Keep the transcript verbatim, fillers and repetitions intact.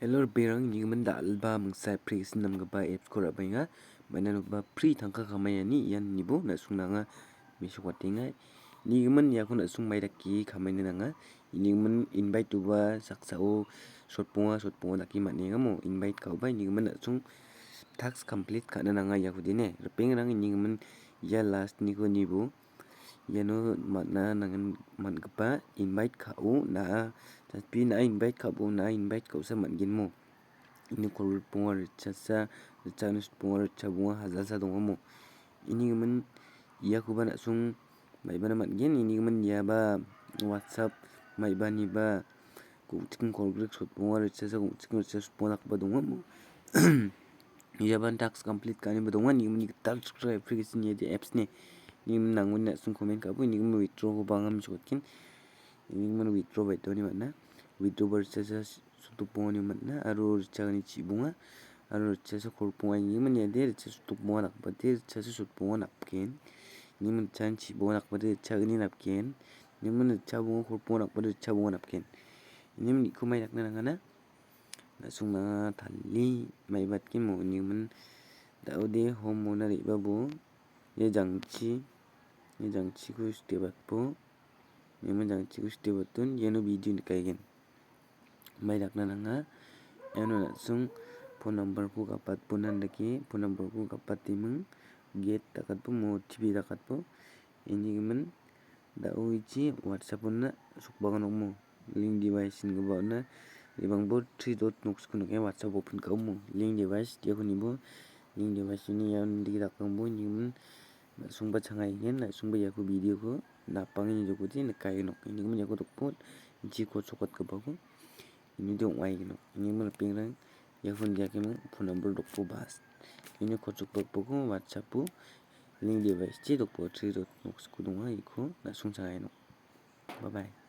Hello, ripengrang, nigimin dal·ba mingsa application namgipa apps-ko ra·baenga. Maina nokba free tangka kamaiani ian nibo na·sungna anga mesokatenga. Nigimin iako na·sung mai dake kamaina nanga. Nigimin invite-oba saksao sotbonga, sotbonga dake man·enga mo. Invite ka·oba nigimin na·sung task complete ka·na nanga iako dene. Ripengrang, nigimin ia last-niko nibo iano man·a nangin man·gipa invite ka·o na·a. Tapi na·a invite ka·bo, na·a invite ka·osa man·gen mo. Ini kolgrikbonga ritchasa, ritchagni sotbonga ritchabonga hajalsa donga mo. Ini gimin iakoba na·song maibana man·gen. Ini gimin iaba WhatsApp maibaniba gongchik kolgrik sotbonga ritchasa, gongchik ritchasa sotbonga dakgipa donga mo. Iaban task complete ka·aniba donga. Ini gimin gital chikra application iade apps-ni. Ini gimin nangoni na·song comment ka·bo, ini gimin withdraw-koba anga mesokatenga. Ini gimin withdraw baitoni man·a. Withdraw ba ritchasa sotbonga man·a aro ritchagni chibonga aro ritchasa kolbonga. Ini gimin iade ritchasa sotbonga dakbate ritchasa sotbonga napgen. Ini gimin ritchagni chibonga dakbate ritchagni napgen. Ini gimin ritchabonga kolbonga dakbate ritchabonga napgen. Ini gimin niko mai dakna nangana. Na·songna tali maibatgen mo. Ini gimin da·ode home-ona re·babo ia jangchi, ia jangchiko sitebatbo. Neme jangchiko sitebaton iano video nikaigen. Mai dakna nanga. Iano na·song phone number-ko gapatbona dake, phone number-ko gapateming, gate dakatbo, mo T V dakatbo. Ini gimin da·o ichi WhatsApp-ona sokbagan ong·mo. Link device ingipa on·a. Rebangbo three dot noksiko nike WhatsApp open ka·omo. Link device diako nibo. Link device ini ian dike dakangbo ini gimin na·songba changaigen, na·songba iako video-ko napangeni jokode nikaenok. Ini gimin iako dokpot, ichi kosokatgipako inide ong·aigeno. Ini gimin ripengrang iako indiakeming phone number dokpo bas. Ini kosokbakbako WhatsApp-o link device-chi dokpo three dot noksiko donga, iko na·song changaigenok. Bye bye.